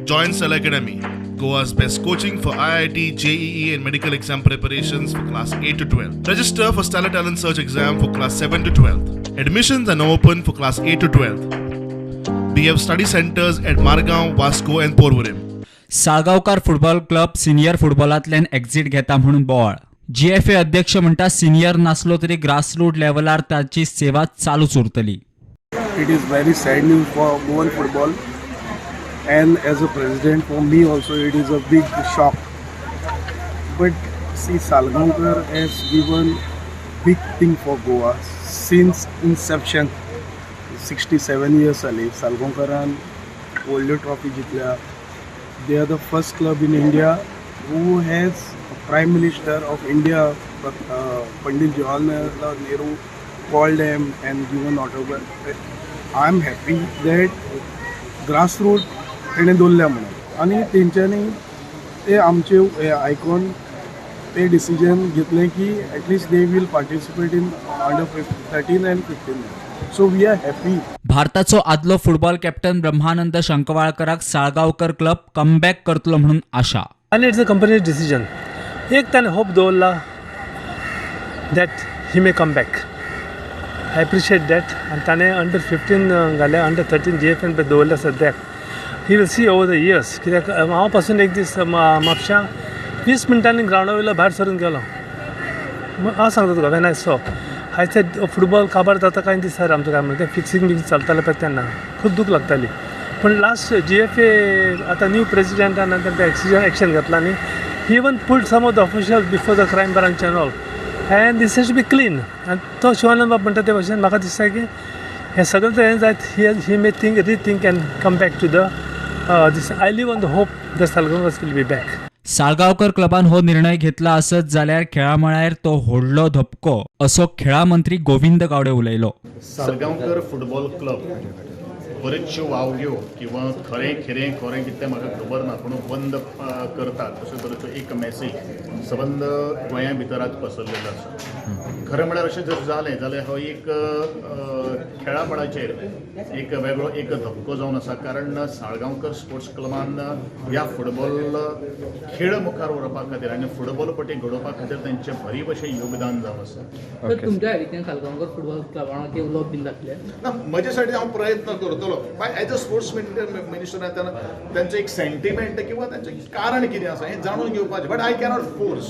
Join Stellar Academy, Goa's best coaching for IIT, JEE, and medical exam preparations for class 8 to 12. Register for Stellar Talent Search exam for class 7 to 12. Admissions are now open for class 8 to 12. We have study centers at Margao, Vasco, and Porvorim. Salgaonkar football club senior फुटबॉलांतल्यान exit घेता म्हणून बोवाळ. GFA अध्यक्ष म्हणटा, senior नासलो तरी grassroot लेव्हलार ताची सेवा चालूच उरतली. It is very sad news for Goan football, and as a president, for me also it is a big shock. But see, Salgaonkar has given big thing for Goa since inception. 67 years जाली सालगांवकरान व्हडल्यो trophy जिखल्या. They are the first club in India who has Prime Minister of India, Pandit Jawaharlal Nehru, called them and given autograph. I am happy that grassroot तेणें दवरल्या म्हणून आनी तेंच्यांनी ते आमचे हे आयकोन ते डिसिजन घेतलें की at least they will participate in under 13 and 15, so we are happy. भारताचो आदलो फुटबॉल कॅप्टन ब्रह्मानंद शंकवाळकराक साळगांवकर क्लब कमबॅक करतलो म्हणून आशा. आनी it's a company decision. एक ताणें होप दवरला that he may come back. I appreciate that. आनी ताणें अंडर 15 घाल्या, अंडर 13 जीएफएन पळय दवरल्या सद्याक. He will see over the years, कित्याक हांव पासून एक दीस म्हापश्यां 20 मिनटांनी ग्रावंडा वयलो भायर सरून गेलो. हांव सांगता तुका, when I saw, I said, football काबार जाता काय दिसता रे आमचो काय म्हणून. तें फिक्सिंग बिक्सिंग चलतालें पळय तेन्ना खूब दूख लागताली. पूण लास्ट जीएफए आतां न्यू प्रेसिडेंटान तें एक्शन घेतला आनी he even pulled some of the officials before the crime branch and all, and this has to be clean. आनी तो शिवानंद बाब म्हणटा ते भशेन म्हाका दिसता की हें सगळें हें जायत, he may think, rethink and come back to the this. I live on the hope the Salgaonkar will be back. Salgaonkar क्लबान हो निर्णय घेतला आसत जाल्यार खेळा मळार तो व्हडलो धपको, असो खेळा मंत्री गोविंद गावडे उलयलो. सालगांवकर फुटबॉल क्लब बरेचश्यो वावग्यो किंवा खरें खिरें खरें कितें तें म्हाका खबर ना, पूण बंद करतात अशे तरेचो एक मॅसेज सबंद गोंया भितर आज पसरलेलो आसा. खरें म्हळ्यार अशें जर जालें जाल्यार हो एक खेळा मळाचेर एक वेगळो एक धपको जावन आसा, कारण साळगांवकर स्पोर्ट्स क्लबान ह्या फुटबॉल खेळ मुखार व्हरपा खातीर आनी फुटबॉलपटी घडोवपा खातीर तेंचें भरीव अशें योगदान जावन आसा. तर तुमच्या सायडीच्यान सालगांवकर फुटबॉल क्लबा उलोवप बीन जातलें? ना, म्हज्या सायडीन हांव प्रयत्न करतलो. As a sports minister तेंचो एक सेंटिमेंट किंवा तेंचें कारण कितें आसा हें जाणून घेवपाचें, but I cannot force.